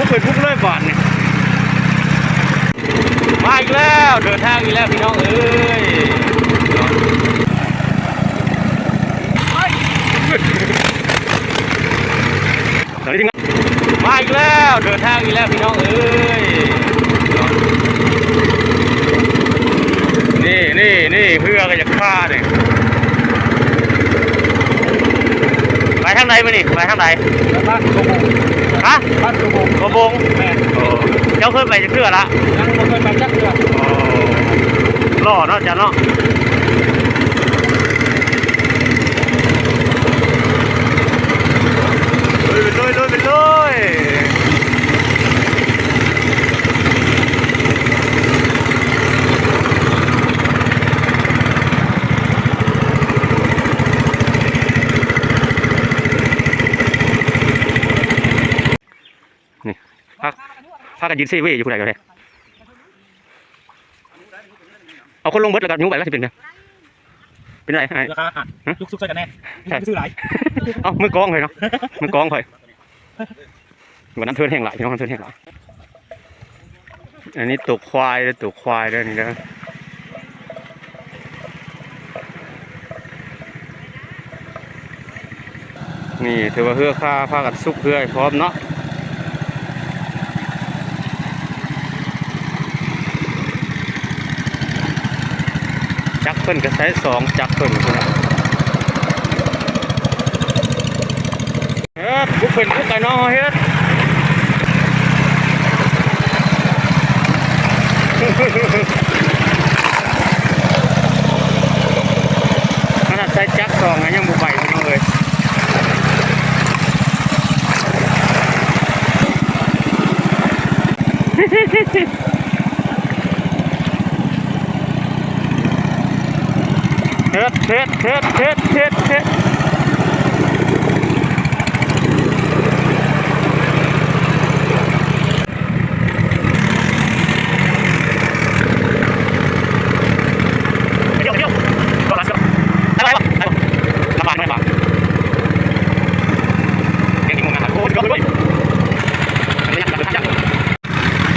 ເປີດບຸກເລີຍບາດນີ້ ມາອີກແລ້ວ ເດີນທາງອີກແລ້ວພີ່ນ້ອງເອີຍ ມາອີກແລ້ວ ເດີນທາງອີກແລ້ວພີ່ນ້ອງເອີຍ ນີ້ໆໆ ເຮືອກໍຢາກພານີ້. ໄປທາງໃດມື້ນີ້ ໄປທາງໃດ? ໄປບ້ານໂກໂບງ ຮະ? ບ້ານໂກໂບງ ໂກໂບງ ແມ່ນ ໂອ້ ເຈົ້າເຄີຍໄປຈັກເທື່ອລະ? ຍັງບໍ່ເຄີຍໄປຈັກເທື່ອ ໂອ້ ຫຼໍ່ເນາະ ເຈົ້າເນາະ ລຸຍ ລຸຍ ລຸຍ ລຸຍ. ນີ້ ພາ ພາກັນຢືນເຊເວຢູ່ຜູ້ໃດກໍໄດ້ ເອົາຄົນລົງເບິດແລ້ວກໍຍູ້ໄປວ່າຊິເປັນແນວ ເປັນໄດອ້າຍ? ລາຄາອາດ ຮະ? ລຸກຊຸກໃສ່ກັນແນ່ ໃຊ່ ຊື້ຫຼາຍ ເອົ້າ ມືກອງຂ້ອຍເນາະ ມືກອງຂ້ອຍ ວ່ານ້ຳເທີນແຮງຫຼາຍ ພີ່ນ້ອງ ນ້ຳເທີນແຮງຫຼາຍ. ອັນນີ້ຕົວຄວາຍເດີ ຕົວຄວາຍເດີນີ້ເດີ ນີ້ຖືວ່າເຮືອຄາພາກັນຊຸກເຮືອໃຫ້ພ້ອມເນາະ ຈັກເພິ່ນກໍໃຊ້ສອງຈັກເພິ່ນພຸ້ນນະ. ເອີ ບຸກເປັນບຸກໄກນ້ອງເຮົາເຮັດ ຂະໜາດໃຊ້ຈັກສອງນະຍັງບໍ່ໄປພີ່ນ້ອງເອີຍ ເຮັດ ເຮັດ ເຮັດ ເຮັດ ເຮັດ ເຮັດ.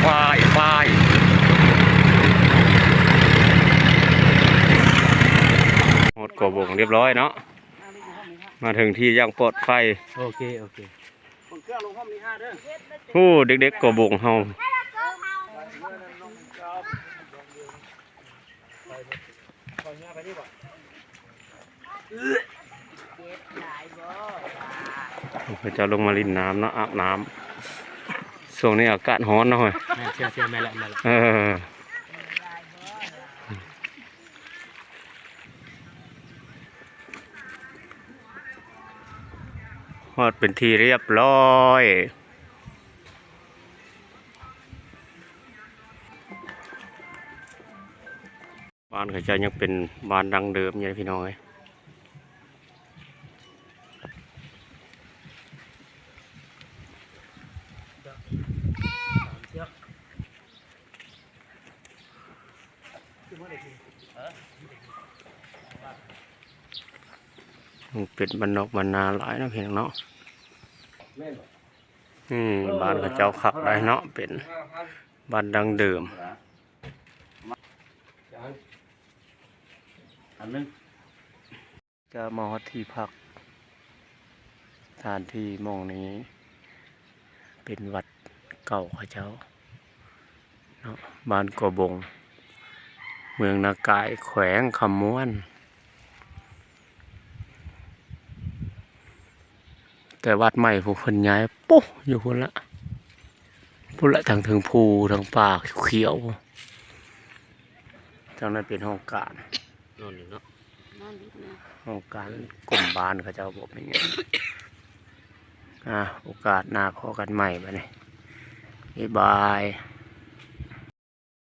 ຄວາຍ ຄວາຍ ຮອດກໍບົງຮຽບຮ້ອຍເນາະ ມາເຖິງທີ່ຢ່າງປອດໄພ ໂອເຄ ໂອເຄ ໂອ້ ເດັກໆກໍບົງເຮົາ ເຂົາເຈົ້າລົງມາຫຼິ້ນນ້ຳເນາະ ອາບນ້ຳ ຊ່ວງນີ້ອາກາດຮ້ອນເນາະ ແມ່ນ ແມ່ນແລ້ວ ແມ່ນແລ້ວ ເອີ ຮອດເປັນທີ່ຮຽບຮ້ອຍ ບ້ານເຂົາເຈົ້າຍັງເປັນບ້ານດັ້ງເດີມຢູ່ເດ້ພີ່ນ້ອງເອີຍ ມັນເປັນບ້ານນອກບ້ານນາຫຼາຍເນາະ ພີ່ນ້ອງເນາະ ແມ່ນບໍ່? ອືມ ເອີ ບ້ານເຂົາເຈົ້າຄັກໄດ໋ເນາະ ເປັນບ້ານດັ້ງເດີມ ອັນໜຶ່ງ ຈະມາຮອດທີ່ພັກ ສະຖານທີ່ໝ່ອງນີ້ເປັນວັດເກົ່າເຂົາເຈົ້າເນາະ ບ້ານກໍບົງ ເມືອງນາກາຍ ແຂວງຄຳມ່ວນ ແຕ່ວັດໃໝ່ຜູ້ເພິ່ນຍ້າຍ ໂປະ ຢູ່ພຸ້ນລະ ພຸ້ນລະ ທາງເທິງພູ ທາງປ່າຂຽວ ທາງນັ້ນເປັນຫ້ອງການ ນອນຢູ່ເນາະ ນອນຢູ່ນະ ຫ້ອງການກົມບ້ານເຂົາເຈົ້າ ບໍ່ເປັນຫຍັງ ອ່າ ໂອກາດໜ້າພໍ້ກັນໃໝ່ບັດນີ້ ບາຍບາຍ.